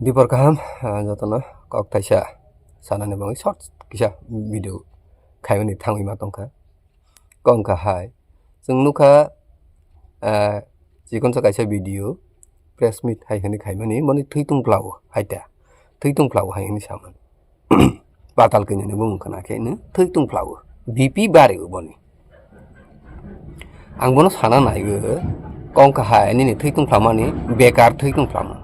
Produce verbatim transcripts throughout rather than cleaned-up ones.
Dipor kaham, ah, jotono kok thaisa sanani bagwi short kisa video khaimani thangwi ma tongkha. Kok wngkha hai, chwng nukha, ah, chikonsa kaisa video, press meet hai hwnwi khaimani, boni thwi tungphlao hai ta, thwi tungphlao hai hwnwi samani. Patal kanyani bumung khna khe no thwi tungphlao, B P bari boni. Ang bono sana naigo, kok wngkha hai nini thwi tungphlamani, bekar thwi tungphlama.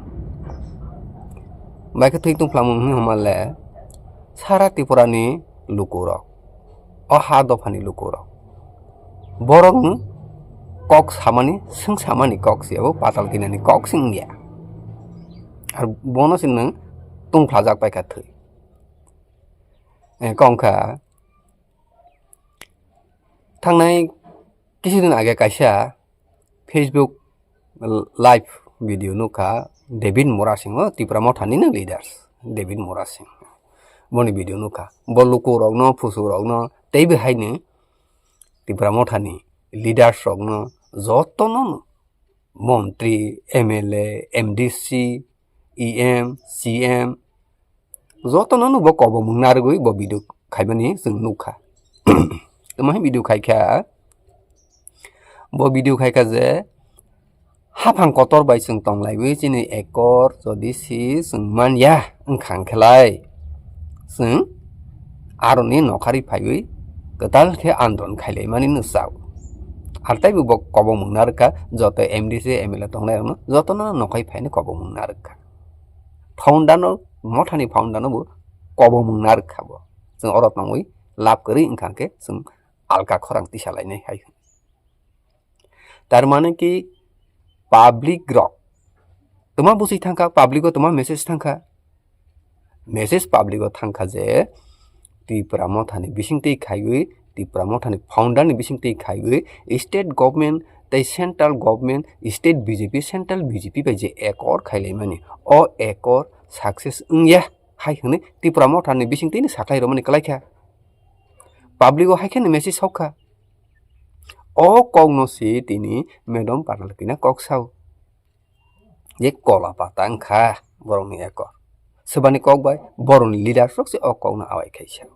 Bai khe thwi tungphlama wngwi hwnma le, sara Tripura ni lukurok, o ha dopha ni lukurok, borok no kok samani, swng samani kok se, abo patal kanyani kok se wngya. Ar bono se nwng tungphlajak pai kha thwi. Eh, kok wngkha, thangnai kisudin age kaisa Facebook live video nukha, David Murasing o Tipra Motha ni no leaders, David Murasing. Boni video nukha. Bo lukurok no, phusurok no, teibo haino Tipra Motha ni leaders rok no jotono no montri, M L A, M D C, E M, C M, jotono no bo kobomung narwgwi bo video khaimani chwng nukha. Tamo hai video khaikha, bo video khaikha je, haphang kotor bai chwng tonglaiwi chini ekor jodi si chwng manya wngkha hwnkhe lai, chwng aroni nokhari phaiwi kwtal khe andolon khailaimani no chao. Ar taibo bo kobomung narwkha, joto M D C, M L A tongnairokno jotono nokhai phaino kobomung narwkha. Founder no, mothani founder no bo kobomung narwkha bo. Chwng oro tongwi lab kwrwi wngkha hwnkhe chwng alka khorang tisa lainai hai hwn. Tar mane ki public rok twma bwswi thangkha, public o twma message thangkha. Message public o thangkha je Tipra Motha ni bisingtwi khaiwi, Tipra Motha ni founder ni bisingtwi khaiwi state government tei central government, state B J P, central B J P bai je ekor khailaimani, o ekor success wngya hai hwnwi Tipra Motha ni bisingtwi ni saklai romani kwlaikha. Public o hai kheno message sokha. O kok no si tini Madam Patal kina kok sao. Je kola pata wngkha borokni ekor. Swbani kok bai borokni leader rok se o kok no awai khai sao.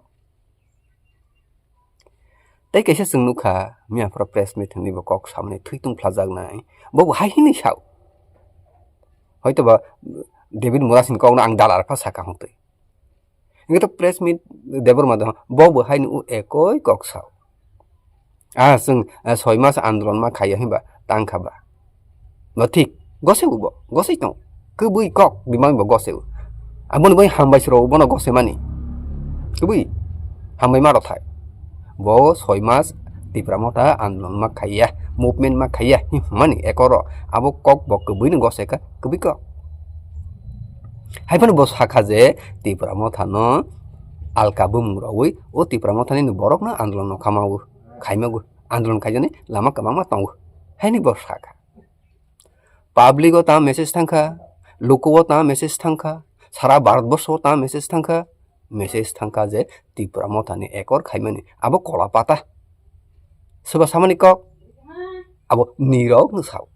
Tei kaisa chwng nukha, miya phoro press meet hwnwi bo kok samani thwi tungphlajaknai. Bo bo hai hwnwi sao. Hoito ba David Murasing kok no ang dalar pha saka hwntwi. Hingke to press meet Debbarma de bo bo haini o ekoi kok sao. Ah, chwng, ah, soi mas andolon ma khaiya hinba tang kha ba. Bo thik, gose bo, gose tong. Kwbwi kok, bimang bo gose bo. Aboni bai hambai siro bono gose mani. Kwbwi, hambai ma rok thai. Bo soi mas Tipra Motha andolon ma khaiya, movement ma khaiya, himani ekoro. Abo kok bo kwbwi no gose kha, kwbwi kok. Hai phano bo sakha je Tipra Motha no alka bumung rogwi o Tipra Motha ni borok no andolon no khama o, khaima o, andolon khaijani lama kwbangma tongo. Haini bo sakha. Public o ta message thangkha, luku o ta message thangkha, sara Bharat borsho o ta message thangkha, message thangkha je Tipra Motha ni ekor khaimani abo kola pata. Soba samani kok, abo nirok no sao.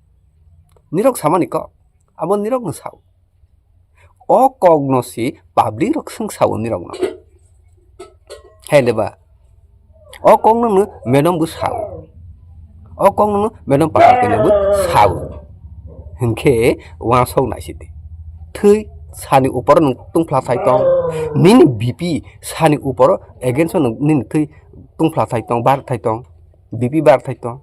Nirok samani kok, abo nirok no sao. O kok no si public rok swng sao nirok no. Hai le ba. O kok no no madam bo sao. O kok no no madam pakar kena bo sao. Hinkhe wansok nai sidi. Thwi sani upor no tungphla thai tong. Nini B P sani upor against no nini thwi tungphla thai tong, bar thai tong. B P bar thai tong.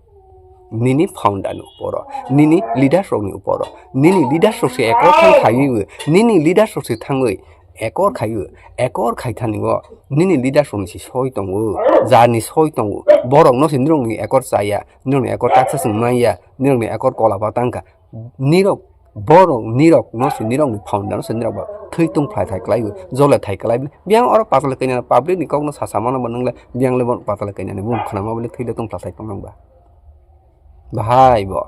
Nini founder ni uporo, nini leaders rok ni uporo, nini leaders rok se ekor thang khaiwi, nini leaders rok se thangwi ekor khaiwi, ekor khaithani o nini leaders rok ni se soi tongo, jani soi tongo, borok no se nirok ni ekor chaya, nirok ni ekor taksa se manya, nirok ni ekor kola ba tangkha, nirok Borok nirok no se nirok ni founder no se nirok ba thwi tungphla thai kwlai bo, jole thai kwlai bo. Biyang oro patal kanya public ni kok no sasa mano bo nwngle biyang le bo patal kanya ni bumung khna ma bole thwi le tungphla thai tong nang ba. Bahai bo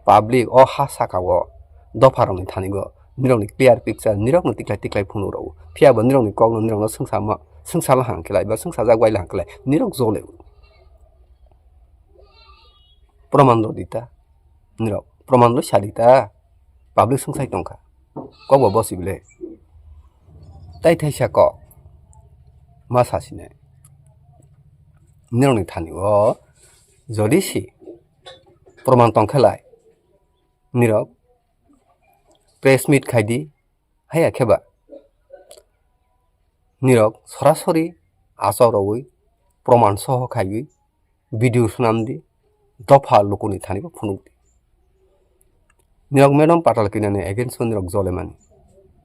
public o ha saka o dopha rok ni thani go nirok ni clear picture nirok no tiklai tiklai phunuk rw. Phiya bo nirok ni kok no nirok no swngsa ma swngsa la hang khe lai ba swngsa jak bai la hang khe lai nirok jole. Proman rw di ta. Nirok, proman rw sadi ta. Public swngsai tongkha. Kok bo bosi bile. Tai thaisa kok. Ma sasinai. Nirokni thani o jodi si proman tongkhe lai. Nirok press meet khai di. Haya khe ba. Nirok sorasori achok rogwi proman soho khaiwi video swnam di, dopha lukuni thani bo phunuk di. Nirok Madam Patal Kanya ni against o nirok jolemani.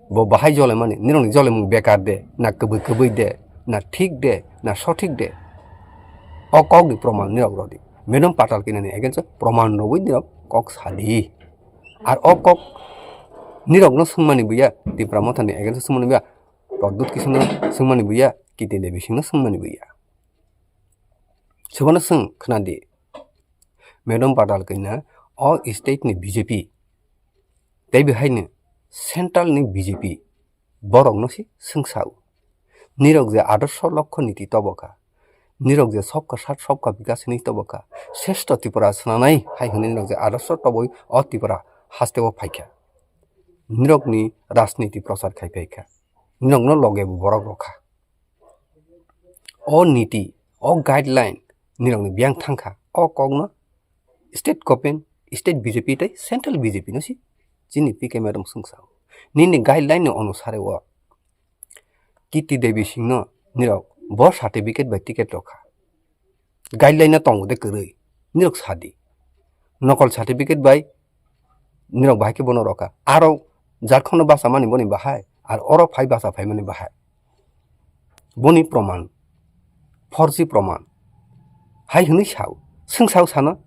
Bo bahai jolemani, nirokni jolemung bekar de, na kwbwi kwbwi de, na thik de, na sothik de. O kok ni proman nirok rw di. Madam Patal Kanya ni against o proman rwwi nirok kok sa di. Ar o kok nirokno swngmani buya, Tipra Motha ni against o swngmani buya, Pradyut Kishore no swngmani buya, Kirti Devi Singh no swngmani buya. Sobono swng khna di. Madam Patal Kanya o state ni B J P, tei bo haino central ni B J P, borok no si swngsa o. Nirok je adarso lokho niti tobo kha, nirok je sobka sat sobka bikas hinwi tobo kha, sreshto Tripura swnanai hai hwnwi nirok je adarso toboi o Tripura haste o phai kha. Nirok ni rajniti prochar khai phai kha. Nirok no loge bo borok rw kha. O niti, o guideline nirokni biyang thangkha. O kokno state government, state B J P tei central B J P no si chini P K madam swngsa o. Nini guideline ni onusare o Kirti Devi Singh no nirok bo certificate bai ticket rw kha. Guideline no tongo de kwrwi. Nirok sadi. Nokol certificate bai nirok bahai khe bono rw kha. Aro Jharkhand no basa mani boni bahai. Ar oro phai basa phai mani bahai. Boni proman. Forsi proman. Hai hwnwi sao. Swng sao sano.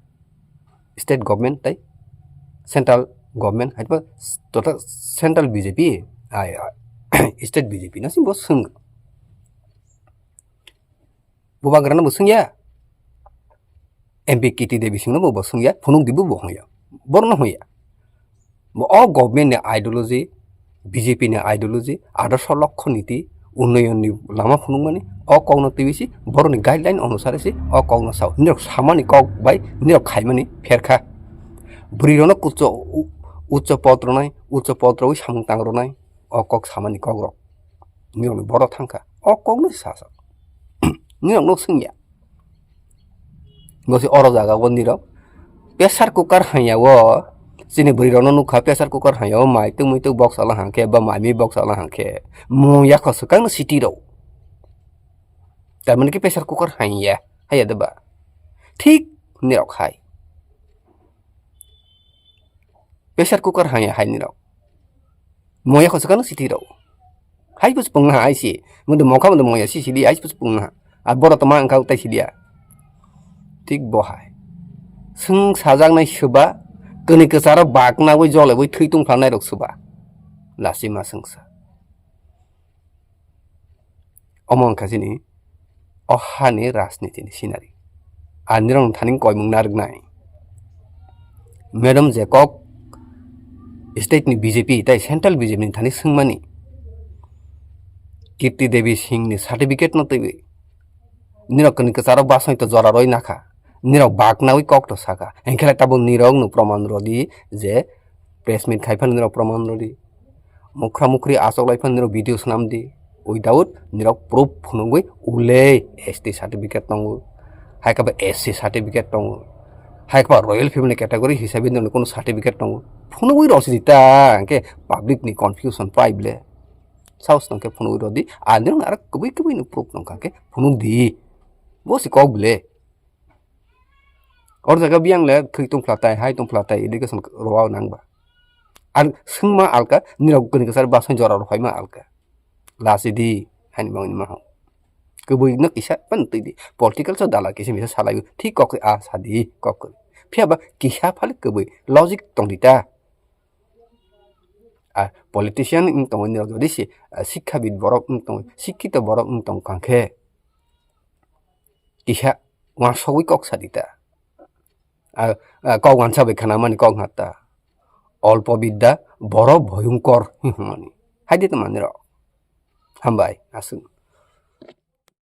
State government tei central government. Hai ba total central B J P. Ai, ai. State B J P no si bo swng. Bubagrano bo swngya. M P Kirti Devi Singh no bo, bo swngya. Phunuk di bo, bo hwnya. Borno hwnya. Bo o government ni ideology, B J P ni ideology, adarso lokho niti, unnoyon ni lama phunukmani, o kokno twiwi si, boroni guideline onusare si, o kokno sao. Nirok samani kok bai, nirok khaimani pherkha. Bwrwi rokno kucho, u-, ucho pod rwnai, ucho pod rwi samung tang rwnai. O kok samani kok rok. Nirokni boro thangkha. O kokno sa sa. Nirokno swngya. Bo se oro jaga bo nirok. Pressure cooker hanya o. Chini bwrwi rokno nukha pressure cooker hanya o mai tungmui tuk box ala hangkhe ba mai mi box ala hangkhe. Mung yakho swkang no city rok. Tamani khe pressure cooker hanya. Haya de ba. Thik nirok hai. Pressure cooker hanya hai nirok. Moya khosokano siti rok. Hai pus pung ha aisi. Mudu mokha mudu moya si sidi aisi pus pung ha. Ar boro toma angka utai sidia. Thik bo hai. Swng sajaknai swba, kwnwi kwcharo bakna wi jole wi thwi tungphanai rok swba. Lasi ma swngsa. Omo wngkha chini o hani rajniti ni scenery. Ani rok thani koimung narwknai. Madam je kok state ni B J P tei central B J P ni thani swngmani. Kirti Devi Singh ni certificate no twiwi. Nirok kwnwi kwcharo basoi to jora roi nakha. Nirok baknawi kok to saka. Hinkhe lai tabuk nirok no proman rodi je press meet khai phano nirok proman rodi. Mukhra mukhri achok lai phano nirok video swnam di. Without nirok proof phunugwi ulei S T certificate tongo. Hai khe ba S C certificate tongo. Hai khe ba royal family category hisabe nirokni kono certificate tongo. Phunugwi rw sidi ta, hinkhe public ni confusion pai ble. Saos tongkhe phunugwi rw di. Ani rok aro kwbwi kwbwi ni proof tongkha khe phunuk di. Bo se kok ble. Or jaga biyang le thwi tongphla tai, hai tongphla tai, education rw nang ba. Ang swngma alka, nirok kwnwi kwchar basai jora rw phaima alka. Lasi di, hani bangni ma ho. Kwbwi no kisa pan twi di. Political so dala kisa misa salai, thik kok a sa di, kok. Phiya ba kisa phale kwbwi, logic tong di ta. A politician wng tongo nirok jodi si, a, sikkhabid borok wng tongo, sikkito borok wng tong kha khe, kisa uansugwi kok sa di ta. A, a, kok uansa bai khna mani kok hwnka ta. Olpo bidda boro bhoyongkor hwnmani. Hai di tongmani rok. Hambai, aswk.